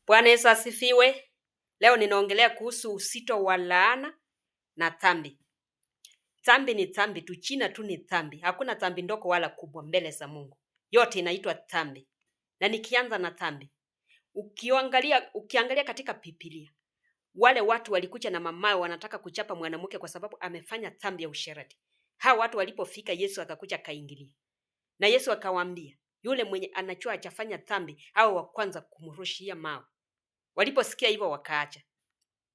Bwana Yesu asifiwe. Leo ninaongelea kuhusu uzito wa laana na dhambi. Dhambi ni dhambi tu, jina tu ni dhambi. Hakuna dhambi ndogo wala kubwa mbele za Mungu. Yote inaitwa dhambi. Na nikianza na dhambi, ukiangalia katika Biblia, wale watu walikuja na mamawe wanataka kuchapa mwanamke kwa sababu amefanya dhambi ya usherati. Hawa watu walipofika, Yesu akakuja akaingilia. Na Yesu akawaambia, yule mwenye anajua hajafanya dhambi awe wa kwanza kumrushia mawe. Waliposikia hivyo wakaacha.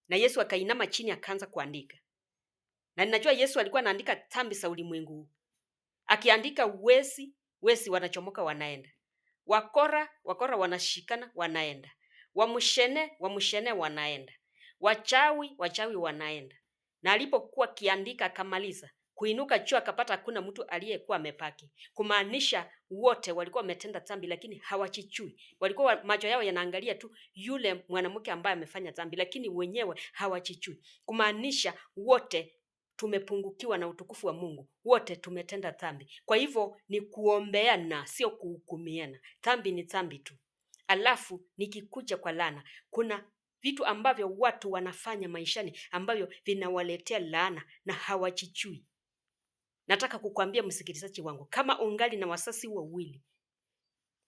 Na Yesu akainama chini akaanza kuandika. Na ninajua Yesu alikuwa anaandika dhambi za ulimwengu huu. Akiandika wezi, wezi wanachomoka wanaenda. Wakora, wakora wanashikana wanaenda. Wamushene, wamushene wanaenda. Wachawi, wachawi wanaenda. Na alipokuwa akiandika akamaliza, kuinuka juu akapata hakuna mtu aliyekuwa amepaki. Kumaanisha wote walikuwa wametenda dhambi lakini hawajijui. Walikuwa macho yao yanaangalia tu yule mwanamke ambaye amefanya dhambi lakini wenyewe hawajijui. Kumaanisha wote tumepungukiwa na utukufu wa Mungu, wote tumetenda dhambi. Kwa hivyo ni kuombeana, sio kuhukumiana. Dhambi ni dhambi tu. Alafu nikikuja kwa laana, kuna vitu ambavyo watu wanafanya maishani ambavyo vinawaletea laana na hawajijui. Nataka kukuambia msikilizaji wangu, kama ungali na wazazi wawili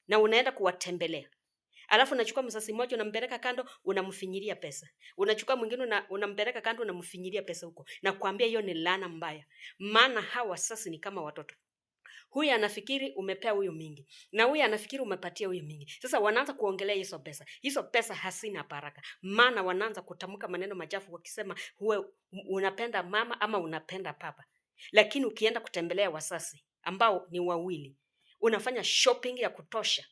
na unaenda kuwatembelea, alafu unachukua mzazi mmoja unampeleka kando, unamfinyilia pesa. Unachukua mwingine unampeleka kando, unamfinyilia pesa huko. Na kuambia hiyo ni laana mbaya. Maana hawa sasa ni kama watoto. Huyu anafikiri umepea huyu mingi na huyu anafikiri umepatia huyu mingi. Sasa wanaanza kuongelea hizo pesa. Hizo pesa hazina baraka. Maana wanaanza kutamka maneno machafu wakisema huwe unapenda mama ama unapenda baba. Lakini ukienda kutembelea wazazi ambao ni wawili, unafanya shopping ya kutosha.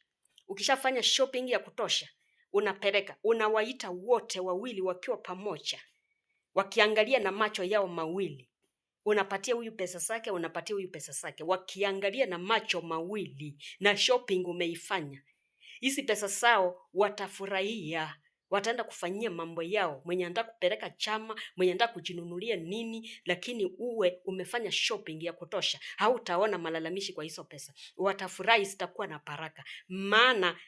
Ukishafanya shopping ya kutosha, unapeleka, unawaita wote wawili wakiwa pamoja, wakiangalia na macho yao mawili. Unapatia huyu pesa zake, unapatia huyu pesa zake, wakiangalia na macho mawili, na shopping umeifanya. Hizi pesa zao watafurahia, wataenda kufanyia mambo yao, mwenye anataka kupeleka chama, mwenye anataka kujinunulia nini, lakini uwe umefanya shopping ya kutosha. Hautaona malalamishi kwa hizo pesa, watafurahi, zitakuwa na baraka. Maana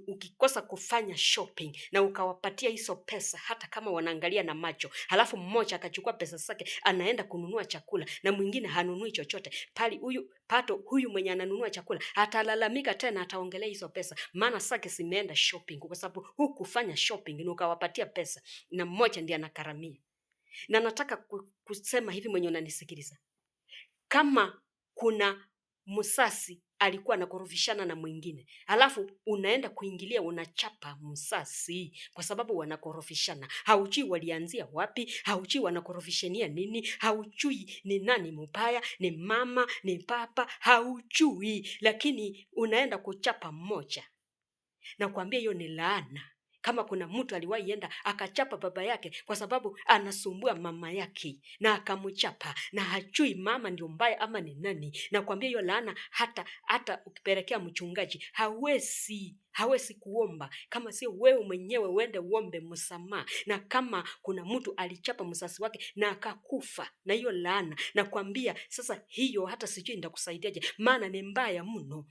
ukikosa kufanya shopping na ukawapatia hizo pesa, hata kama wanaangalia na macho, halafu mmoja akachukua pesa zake anaenda kununua chakula na mwingine hanunui chochote pali, huyu pato huyu mwenye ananunua chakula atalalamika tena, ataongelea hizo pesa, maana zake zimeenda shopping, kwa sababu hukufanya shopping na ukawapatia pesa, na mmoja ndiye anakaramia. Na nataka kusema hivi, mwenye unanisikiliza, kama kuna msasi alikuwa anakorofishana na mwingine, alafu unaenda kuingilia unachapa msasi kwa sababu wanakorofishana, haujui walianzia wapi, haujui wanakorofishania nini, haujui ni nani mbaya, ni mama ni baba, haujui, lakini unaenda kuchapa mmoja. Nakwambia hiyo ni laana. Kama kuna mtu aliwahi enda akachapa baba yake kwa sababu anasumbua mama yake na akamchapa na hajui mama ndio mbaya ama ni nani, nakwambia hiyo laana hata ukipelekea mchungaji hawezi kuomba kama sio wewe mwenyewe uende uombe msamaha. Na kama kuna mtu alichapa mzazi wake na akakufa na hiyo laana, nakwambia sasa hiyo hata sijui nitakusaidiaje, maana ni mbaya mno.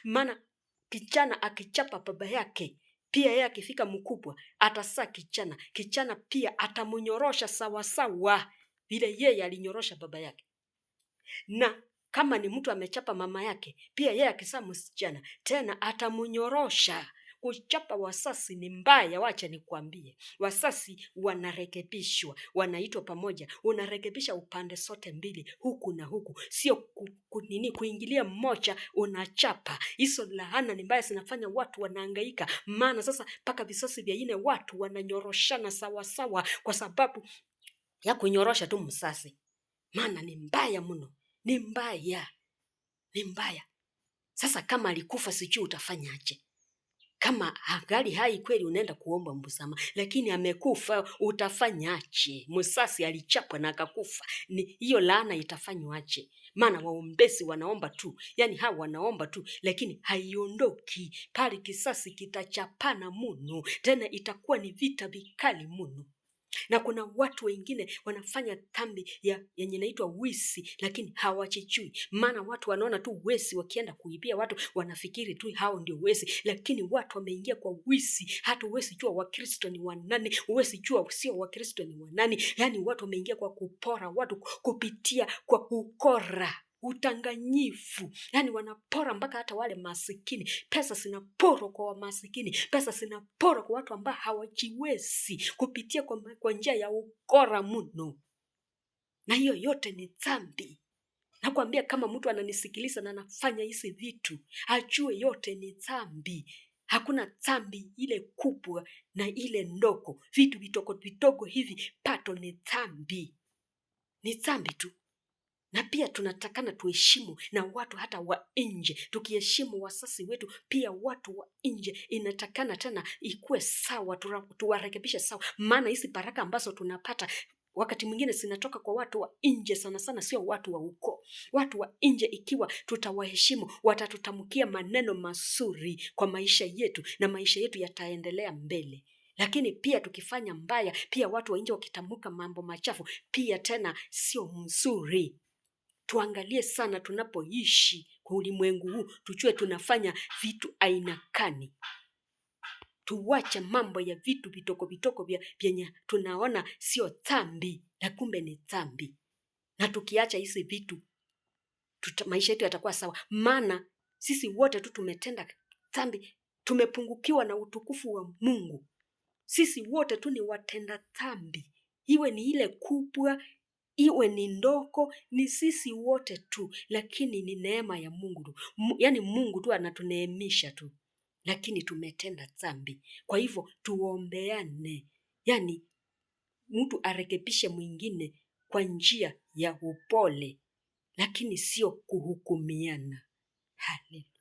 Maana kijana akichapa baba yake, pia yeye akifika mkubwa atasaa kijana, kijana pia atamnyorosha sawasawa vile yeye alinyorosha baba yake. Na kama ni mtu amechapa mama yake, pia yeye akisaa msichana tena atamnyorosha. Kuchapa wasasi ni mbaya, wacha nikwambie. Wasasi wanarekebishwa, wanaitwa pamoja, unarekebisha upande sote mbili, huku na huku, sio kuingilia mmoja unachapa. Hizo laana ni mbaya, zinafanya watu wanahangaika. Maana sasa mpaka visasi vya ine watu wananyoroshana sawasawa kwa sababu ya kunyorosha tu msasi. Maana ni mbaya mno, ni mbaya, ni mbaya. Sasa kama alikufa sijui utafanyaje. Kama angali hai kweli unaenda kuomba msamaha, lakini amekufa utafanyaje? Msasi alichapwa na akakufa, ni hiyo laana itafanywaje? Maana waombezi wanaomba tu, yani hawa wanaomba tu, lakini haiondoki pale. Kisasi kitachapana mno, tena itakuwa ni vita vikali mno. Na kuna watu wengine wanafanya dhambi ya yenye inaitwa wizi, lakini hawajijui. Maana watu wanaona tu wezi wakienda kuibia watu, wanafikiri tu hao ndio wezi, lakini watu wameingia kwa wizi. Hata huwezi jua Wakristo ni wanani, huwezi jua sio Wakristo ni wanani. Yaani watu wameingia kwa kupora watu kupitia kwa ukora, udanganyifu. Yaani wanapora mpaka hata wale masikini. Pesa zinaporwa kwa masikini, pesa zinaporwa kwa watu ambao hawajiwezi kupitia kwa njia ya ukora mno, na hiyo yote ni dhambi. Nakwambia, kama mtu ananisikiliza na anafanya hizi vitu, ajue yote ni dhambi. Hakuna dhambi ile kubwa na ile ndogo. Vitu vidogo vidogo hivi pato ni dhambi, ni dhambi tu. Na pia tunatakana tuheshimu na watu hata wa nje. Tukiheshimu wazazi wetu, pia watu wa nje inatakana tena ikuwe sawa, tuwarekebishe sawa, maana hizi baraka ambazo tunapata wakati mwingine zinatoka kwa watu wa nje, sana sana sio watu wa ukoo. Watu wa nje ikiwa tutawaheshimu, watatutamkia maneno mazuri kwa maisha yetu na maisha yetu yataendelea mbele. Lakini pia tukifanya mbaya, pia watu wa nje wakitamka mambo machafu, pia tena sio mzuri. Tuangalie sana tunapoishi kwa ulimwengu huu, tujue tunafanya vitu aina gani. Tuwache mambo ya vitu vitoko vitoko vya vyenye tunaona sio dhambi, na kumbe ni dhambi. Na tukiacha hizi vitu maisha yetu yatakuwa sawa, maana sisi wote tu tumetenda dhambi, tumepungukiwa na utukufu wa Mungu. Sisi wote tu ni watenda dhambi, iwe ni ile kubwa iwe ni ndogo, ni sisi wote tu, lakini ni neema ya Mungu tu. Yaani Mungu tu anatuneemisha tu, lakini tumetenda dhambi. Kwa hivyo tuombeane, yaani mtu arekebishe mwingine kwa njia ya upole, lakini sio kuhukumiana. Haleluya.